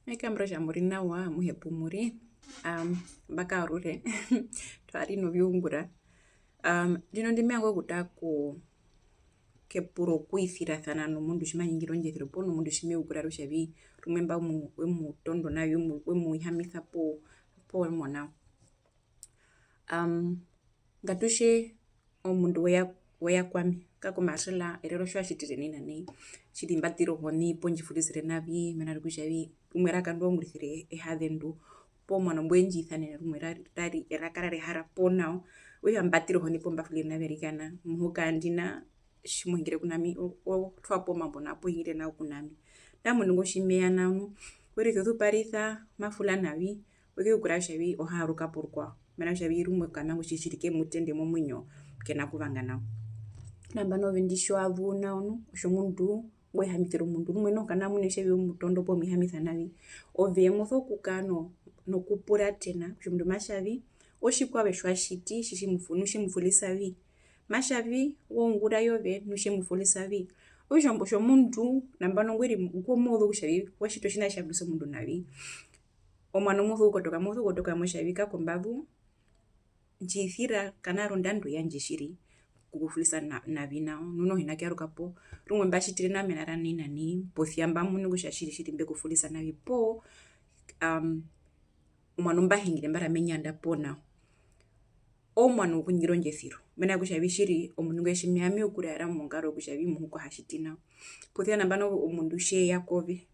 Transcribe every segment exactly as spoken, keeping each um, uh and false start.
Me kambura kutja mu ri nawa, amuhe pu mu ri, am, mba kaarure, twa ri noviungura. Am, ndino ndi me vanga okutara ku, kepuro okuisirasana nomundu tji ma ningire ondjesiro poo nomundu tji me ku raere kutja vi rumwe mba we mu, we mu tondo navi, we mu, we mu hihamisa poo, poo we mu mona. Am, ngatu tje omundu we ya, we ya kwami, kako Marcela, erero tji wa tjitire nai na nai, tjiri mba tira ohoni poo ndji fulisire navi, mena rokutja vi rumwe eraka ndu wa ungurisire ehazendu, poo omuano mbwe ndji isanene rumwe ra ri, ra ri eraka rarwe e hara poo nao, okutja mba tira ohoni poo mba fulire navi arikana, muhuka ndi na tji mo hungire ku na ami, o-, o twa po omambo nao, poo u hungire nao ku na ami. Nandae omundu ngo tji me ya nao nu, we risusuparisa, ma fula navi, we ke ku raere kutja vi o ha yaruka po rukwao. Mena rokutja vi rumwe okanona ngo tjiri tjiri ke mu tende momuinyo, ke na kuvanga nao. Nambano ove ndi tji wa zuu nao nu, otjomundu ngwa hihamisire omundu. Rumwe noho kana mune kutja vi we mu tondo poo we mu hihamisa navi. Ove mo sokukara no-, nokupuratena kutja omundu ma tja vi, otjikwaye tji wa tjiti, tji tji mu fu-, nu tje mu fulisa vi. Ma tja vi, wa ungura i ove, nu tje mu fulisa vi. Okutja otjomundu nambano ngwe ri, ngu mo zuu kutja vi wa tjiti otjiṋa tja fulisa omundu navi. Omuano mo sokukotoka, mo sokukotoka mo tja vi kako mba zuu, ndji isira kana rondando yandje tjiri, okukufulisa na-, navi nao, nu noho hi na kuyaruka po, rumwe mba tjitire nao mena ra nai na nai, posi ya mba munu kutja tjiri tjiri mbe ku fulisa navi, poo, am, omuano mba hungire mba ri me nyanda poo nao. Omuano wokuningira ondjesiro, mena rokutja vi tjiri omundu ngwi tji me ya me ku raere mongaro yokutja vi muhuka o ha tjiti nao, posi ya nambano omundu tje ya kove,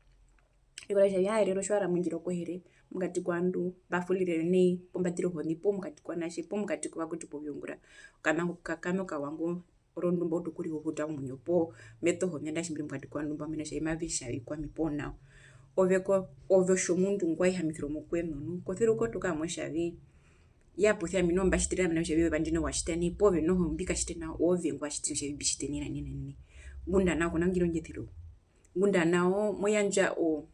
e ku raere kutja vi aa, erero tji wa ri mondjira okuhere mokati kovandu, mba fulire nai, poo mba tira ohoni, poo mokati kovanatje, poo mokati kovakwetu poviungura, okanona ngo ka kame okawa ngo, orondu mba utu okurihuhuta omuinyo poo me toho nanda tji mbi ri mokati kovandu mba mena kutja vi mave tja vi kwami poo nao. Ove ko-, ove otjomundu ngwa hihamisire omukweṋu nu, ko sere okukotoka mo tja vi, yaa posi ya ami noho mba tjitire nao mena rokutja vi ove vandje noho wa tjita nai, poo ove noho mbi katjite nao, oove ngwa tjitire kutja vi mbi tjite nai na nai na nai. Ngunda nao ko na kuningira ondjesiro. Ngunda nao mo yandja o-,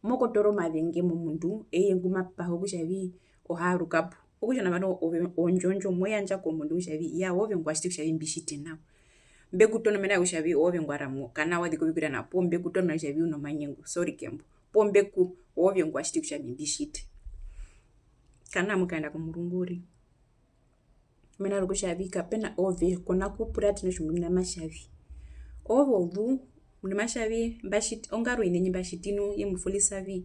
mo kotora omazenge momundu, eye ngu ma paha kutja vi o ha yaruka po. Okutja nambano ove ondjo ndjo mo yandja komundu kutja vi, yaa, oove ngwa tjiti kutja vi mbi tjite nao. Mbe ku tono mena rokutja vi oove ngwa ri mo, kana wa ziki ovikurya nao, poo mbe ku tono mena rokutja vi u nomanyengu, sorry kembo. Poo mbe ku, oove ngwa tjiti kutja vi mbi tjite. Kana mo kaenda komurungu uriri. Mena rokutja vi kape na ove, ko na kupuratena otjomundu ngunda ma tja vi. Oove ozuu, omundu ma tja vi, mba tjiti, ongaro iṋe ndji mba tjiti nu, ye mu fulisa vi.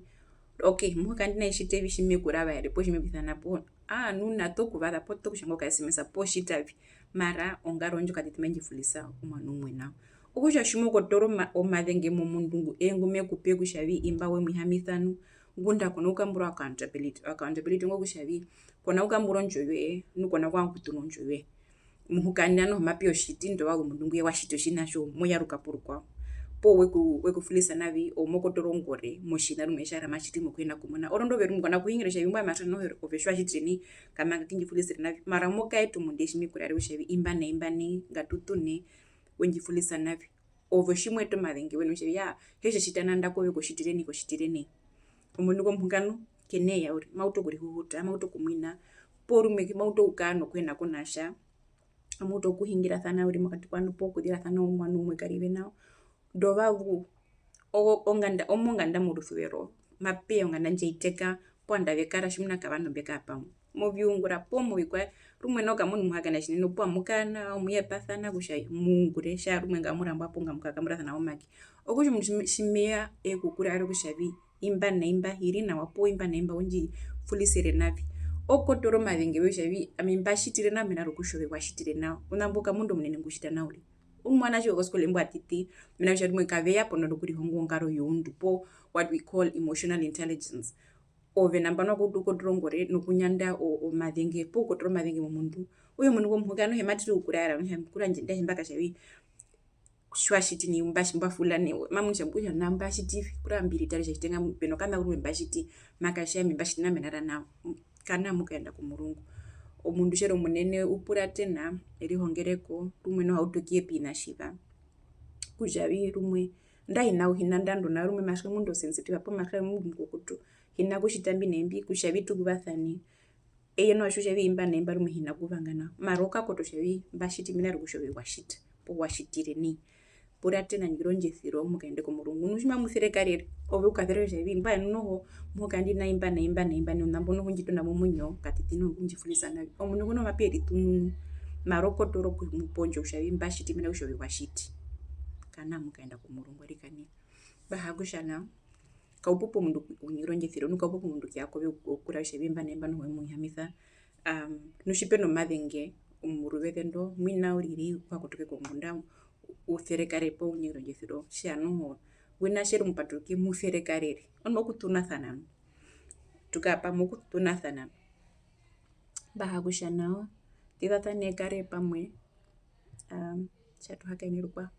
Ok, muhuka ndi na tji tjite vi tji me ku ravaere poo tji me ku isana poo, aa, nu na to kuvaza poo to kutja ngo ka S M S poo tjita vi. Mara ongaro ndjo katiti mai ndji fulisa omuano umwe nao. Okutja tji mo kotora oma-, omazenge momundu ngu, eye ngu me ku pe kutja vi imba we mu hihamisa nu, ngunda ko na kukambura accountability. Accountability ongo kutja vi, ko na kukambura ondjo yoye, nu ko na kuvanga okuṱuna ondjo yoye. Muhuka nao noho mape ya otjiti, ndovazu omundu ngwi wa tjiti otjiṋa tjo, mo yaruka po rukwao. Poo we ku, we ku fulisa navi, ove mo kotora ongore motjiṋa rumwe tja ri ma tjiti mokuhina kumuna. Orondu ove rumwe ko na kuhungira kutja vi mbwae mara noho ove tji wa tjitire nai, kamaa ke ndji fulisire navi. Mara mo kaeta omundu tji me ku raere kutja vi imba nai, imba nai, ngatu ṱune, we ndji fulisa navi. Ove tji mo eta omazenge woye kutja vi, yaa, he tji tjita nanda kove ko tjitire nai, ko tjitire nai. Omundu ngo muhuka nu, ke na kuya uriri, ma utu okurihuhuta, ma utu okumwina, poo rumwe ma utu okukara nokuhina ku na tja, amu utu okuhungirasana uriri mokati kovandu poo okuzirasana omuano umwe karive nao, ndovazu o-, onganda, omonganda morusuvero, mape ya onganda ndji i teka, poo ovandu ave kara tjimuna kovandu mbe kara pamwe. Moviungura poo movikwaye, rumwe noho kamu na omuhakena tjinene, opuwo amu kara nao, amu yepasana kutja mu ungure, tja rumwe ngamu rambwa poo ngamu kakamburasana omake. Okutja omundu tji me-, tji me ya e ku raere kutja vi, imba na imba hi ri nawa poo imba na imba we ndji fulisire navi. O kotora omazenge woye kutja vi, ami mba tjitire nao mena rokutja ove wa tjitire nao. Ona mbo kamundu omunene ngu tjita nao uriri. Omuanaje wokoskole mbwa titi, mena rokutja rumwe kave ya pondondo yokurihonga ongaro youndu poo what we call emotional intelligence. Ove nambano wa utu okukotora ongore nokunyanda o-, omazenge poo okukotora omazenge momundu. Okutja omundu ngo muhuka noho ma tiri okukuraera, kutja mukuru wandje nandarire mba katja vi, tji wa tjiti nai, mba-, mba fula nai, ma munu kutja mukuru kutja nao mba tjiti vi, kurira mbi ritare kutja tjitenga pe nokanona rumwe mba tjiti, ma katja ami mba tjiti nao mena ra nao, kana mu kaenda komurungu. Omundu tje ri omunene u puratena, e rihongere ko, rumwe noho ha utu okuyepa oviṋa tjiva. Kutja vi rumwe, nandarire hi na, hi na ndando nao, rumwe ma tja omundu o sensitive, poo ma tja omundu omukukutu, hi na kutjita mbi na imbi, kutja vi tu zuvasane. Eye noho a tjiwa kutja vi imba na imba rumwe hi na kuvanga nao. Mara o kakoto kutja vi mba tjiti mena rokutja ove wa tjita, poo wa tjitire nai. Puratena ndji rondjesiro, mu kaende komurungu. Nu tji mamu serekarere, ove u kaserekarera kutja vi, mbwae nu noho, muhuka ndi nai mba, nai mba, nai mba, nai mba, nai mba, noho ndji tona momuinyo, katiti noho ku ndji funisa navi. Omundu ngo noho mape ya e ritununu, ma rokotora okumupa ondjo kutja vi, mba tjiti, mena rokutja ove wa tjiti. Kana mu kaenda komurungu arikana. Mba ha kutja nao, kaupupu omundu okunyira ondjesiro, nu kaupupu omundu okuya kove okura kutja vi, mba nai mba, noho we mu hihamisa. Am, nu tji pe nomazenge, omuruveze ndo, muina uriri wa kotoke kombunda, u serekarere poo u nyengere ondjesiro, tjaa noho, wina tje ri omupaturuke, mu serekarere. Ono okutunasana nu. Tu kara pamwe okutunasana. Mba ha kutja nao, tizasane, kare pamwe, am, tja tu hakaene rukwao.